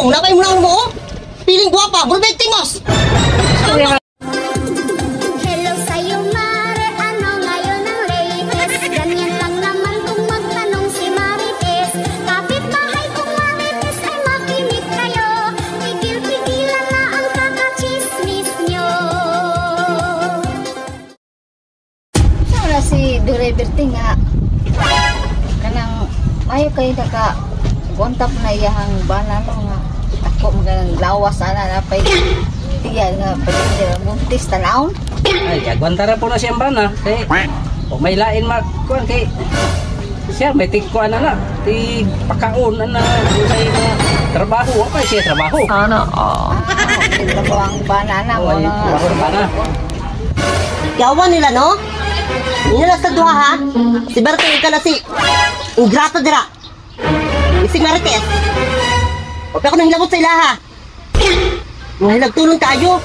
nawong, nabay mo na mo, oh. Piling guwapa, burbeg tingos. Hello sa'yo, Mare, ano ngayon ang latest? Ganyan lang naman kung magtanong si Marites. Kapit-bahay kong Marites ay makinig kayo. Tigil-tigilan na ang kakachismis nyo. Wala si Dure Berting nga kanang mayo kay naka gontap na iyahang bana no nga ako maganang lawas ana na pay tiya nga pag buntis tanawon. Ay, agwanta ra po na siyang bana. Kay, o may lain magkuhan kay siya may tigkuan na na. Tig pakaon na na sa mga trabaho. Wa pa siya trabaho. Sana all. Ah, ang bana na mo Oh, ay, na. trabaho ng bana. Yawa nila, no? Nila sa duha, ha? Si Berting ka na si Ingrata dira. Si Marites. Huwag ako nang hilabot sa ilaha. Mga hilagtulong tayo.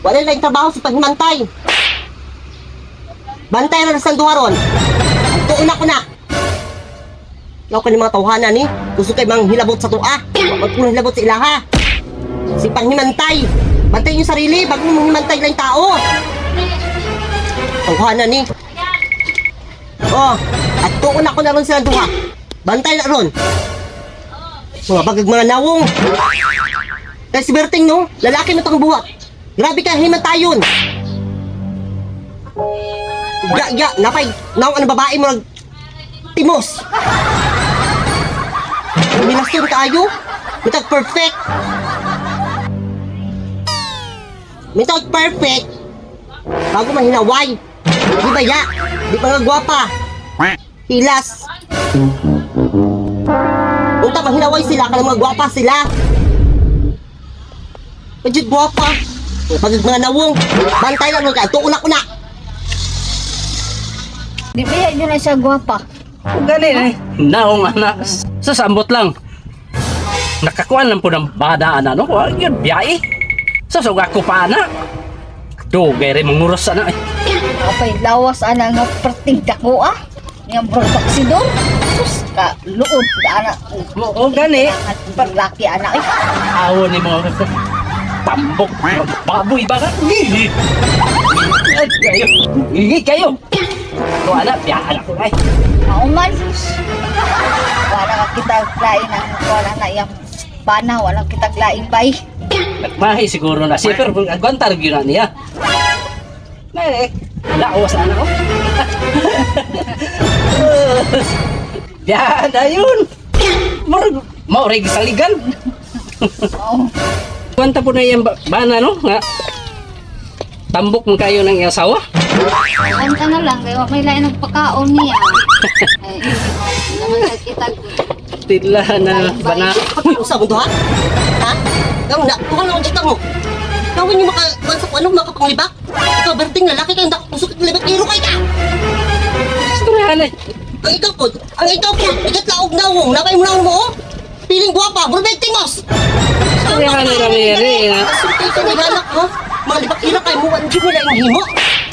Wala lang trabaho sa paghimantay. Bantay na sa duha ron. Tuon ako na. Yaw ka ni mga tawhana ni. Gusto kay mang hilabot sa tuwa. Wag ko hilabot sa ilaha. Si panghimantay. Bantay yung sarili bago mo manghimantay lang tao. Tawhana ni. Oh, at tuon ako na ron sila duha. Bantay na ron. Mga bagag mga nawong. Kaya si Berting no, lalaki na tong buwak. Grabe ka, himantayon. Ya, ya, napay, nawong ang babae mo nag timos. Minasun kayo. Mitag perfect. Mitag perfect. Bago mahinaway. Di ba ya? Di pa nga gwapa. Hilas. Unta mahinaway sila kanang mga gwapa sila. Pajud gwapa. Pag mga nawong, bantay lang ka, tuon ako na. Di ba yan na siya gwapa? Kung gani eh. Naong anak. Sa sambot lang. Nakakuan lang po ng bada ana no. Yun biyae. Sa suga ko pa ana. Dugay rin manguros ana eh. Apay lawas ana nga perting dako ah. Nga bro baksidor. Sus ka luod ana. O gani. Laki ana eh. Awo ni mga tambok baboy ba ka? Kayo. Hindi kayo. Ko ana, biya anak ko ay. Mauman. Wala ka kita lain ang wala na iyang bana, wala kita lain bay. Nagmahi siguro na siya, pero agwantar gyud na niya. Nay, lawas ana ko. Biya na yun. Murag mao ray gisaligan. Oh. Kwanta po na iyang bana no nga. Tambok mo kayo ng iyang asawa. Kanta na lang kay wa may lain ang pagkaon niya. Ay, naman sa kita Tila na bana. Usa mo duha? Ha? Ikaw na, tukan lang ang mo. Gawin niyo maka, sa ano, makapanglibak. Ikaw, Berting, lalaki kayo, usok libak, iro kay ka. Istoryahan eh. Ang ikaw po, ikat laog nawong, nabay mo na mo, oh. Piling guwapa, burbeg tingos. Istoryahan na Mary. Sulti ka ni anak mo. Mga libak ira kay mo, hindi mo na yung himo.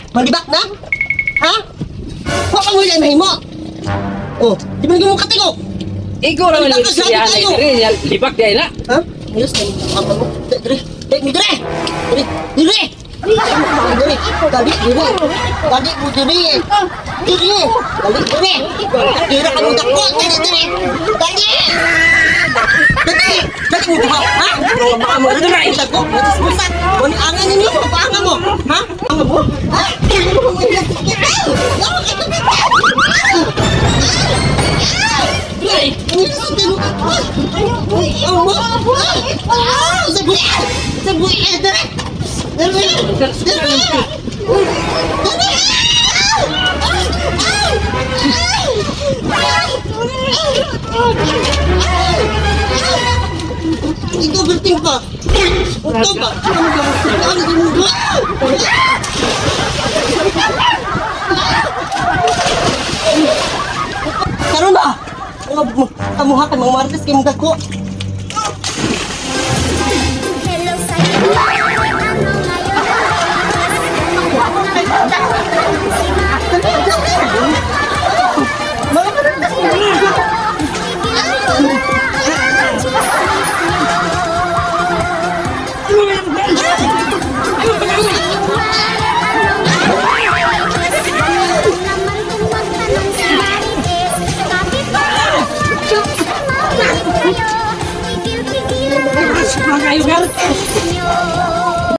Malibak na? Ha? Huwag ka mo na yung himo. Oh, di ba naging mong katingo? Ikaw naman ang istoryahan na Mary. Libak di ay na. Ha? Ayos na yung mo. Dire, dire, dire, dire, dire. Dire, dali, dire. Dali mo, dire. Dire, dali, dire. Dire ka mong dako. Dali, dire. Dali. Dali, dali mo duha. Ha? Baka mo dire. Dako, matismusan. Kung angan ninyo, paanga mo. Ha? Anga mo? Ha? Ikaw, Berting pa! Ikaw ba? Ano ba? Ano ba? Karon ba? Kamuha kay mga marites kay mong dagko. Hello sa'yo, Mare, ano ngayon ang latest? Ganyan lang naman kung magtanong si Marites. Tigil-tigilan na ang kakachismis nyo. kayo. Tigil-tigilan Kayo, gar. Nyo.